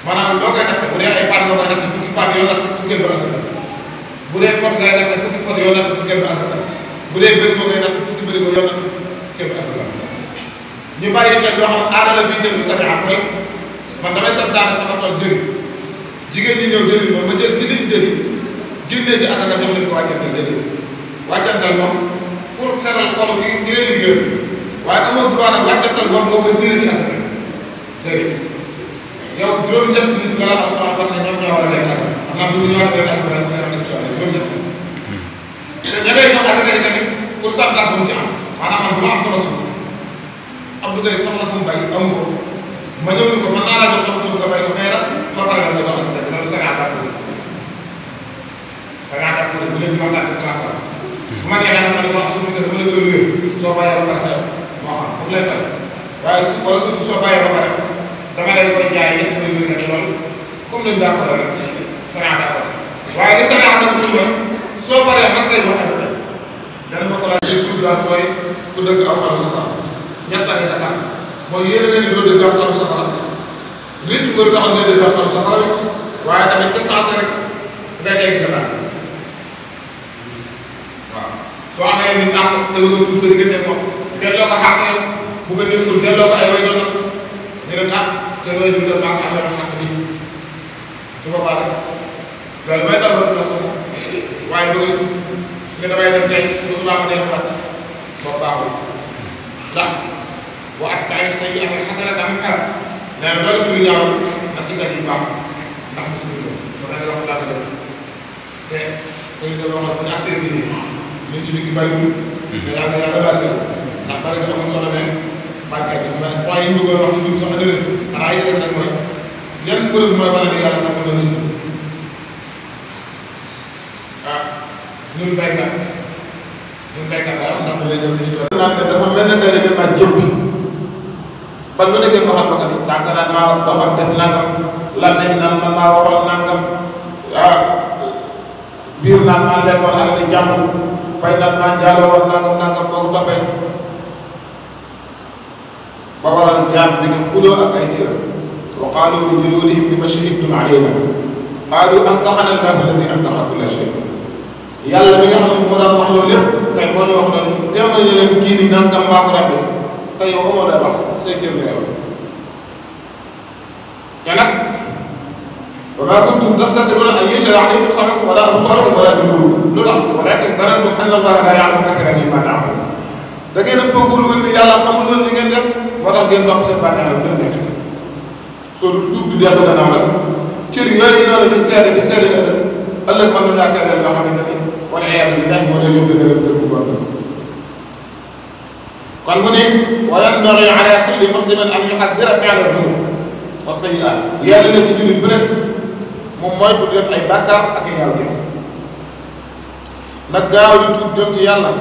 maanaam loo koy natt bu dee ay pan nga koy natt fukki pan yoo natt fukkeel ba asaka bu dee pot ngay natt fukki pot yoo natt fukkeel ba asaka bu dee bërigo ngay natt fukki bërigo yoo natt fukkeel ba asaka ñu bàyyi xel loo xam aada la fii te du sariya mooy man damay santaane sama tool jëri jigéen ñi ñëw jëri moom ma jël ci liñ jëri génnee ci asaka jox leen ko wàccantal jëri wàccantal moom pour seral xolu ki di leen liggéeyal waaye amoo droit nag wàccantal boobu nga koy génne ci asaka déedéet yow juróom-ñett nit nga la alquran wax ne ñoom ñoo war a lekk asaka xam naa bu ñu ñëwaat leen alquran ñu leeral incha allah juróom-ñett te ña ngay jox asaka yi tamit pour santaas bu mu ci am maanaam man bu ma am sama suuf Abdou Gueye soxla fu mu bay amu ko ma ñëw ni ko mën naa laa jox sama suuf nga bay ko mais nag soo paree nga jox asaka bi loolu sariya d'accord sariya d'accord bu leen di waxtaan ak bu ma neexee nag ma ne ko wax suuf bi nga mën a gën a soo bàyyee ba pare fayal moo xam fu mu lay fay waaye su wala suuf soo bàyyee ba pare dama leen koy jaay yëpp koy wér nekk loolu comme lañ d'accord rek sariya d'accord waaye li sariya d'accord soo paree man koy jox asaka dana ma ko laaj pour daal mooy ku dëgg aw xalu safara ñett ak sa kan mooy yéen a ngeen di doo dëgg aw xalu safara nit ko taxal nga dëgg aw xalu safara waaye tamit ca sensé rek ngay teggi sa kan waaw soo amee nit àq te bëgg a tuub sa diggante moom delloo ko xàq bu ko nekkul delloo ko ay way doon nag ñu ne ah seen way du maa ko amee xàq bi su boobaa rek loolu may dal ba du la waaye bëgg a tuub nga damay def tey bu subaa ma dee wàcc boobu baaxul ndax wa atba'i sayyi'ata al-hasanata tamhuha nee na doole tuuti ñaaw ndax ci kat yi baax ndax mosu ñu ko ba nga wax laa ko def te sëñ bi dafa waxoon bu ñu accès fii nii liñ ci dugg bariwul. mais yàlla yàlla barke ko ndax bari bi amul solo mais barke bi mais point yi ñu bëggoon wax ci dugub sax andi leen xanaa yi des nag mooy yan preuve mooy wane ni yàlla na ko doon si ah ñun béykat daal ndax da lay def ci tool. naan dafa mel ne tey da ngeen maa jëmbi ban lu ne ngeen waxal ba kat yi tànk naan maa waxoon def nangam lan nañ naan man maa waxoon nangam ah biir naan maa lekkoon alal di jàmm fay naan maa njaaloo woon nangam boo ko toppee ba waral jaam bi di xuloo ak ay cëram wa qaalu li juluudihim lima shahidtum alaynaa qaalu antaqanaa Allaahu allazii antaqa kulla shay yàlla mi nga xam ne moo daan wax loolu lépp tey boo ñu wax loolu témoigné leen kii ni nangam maa ko daan def te yow amoo day wax say cër la yow te nag wa maa kuntum tastatiruuna an yushhada alaykum sam'ukum wala absaarukum wala juluudukum lu tax walaakin zanantum anna Allaaha laa ya'lamu kathiiran mimmaa ta'maluun da ngeen a foogul woon ni yàlla xamul woon li ngeen def moo tax ngeen topp seen bànneex la dina nekk soo du tuub di dellu gannaaw la cër yooyu noonu di seede ëllëg mën nañu laa seedeel yoo xamante ni wala iyaazu billaahi moo lay yóbbu nga dem kër bu bon kon mu ne wa yanbaghi ala kulli muslimin an yuhaddira fi'la dhunub wa sayyi'aat yàlla na ci jullit bu nekk moom moytu di def ay bàkkaar ak i ñaaw def nag gaaw di tuub jëm ci yàlla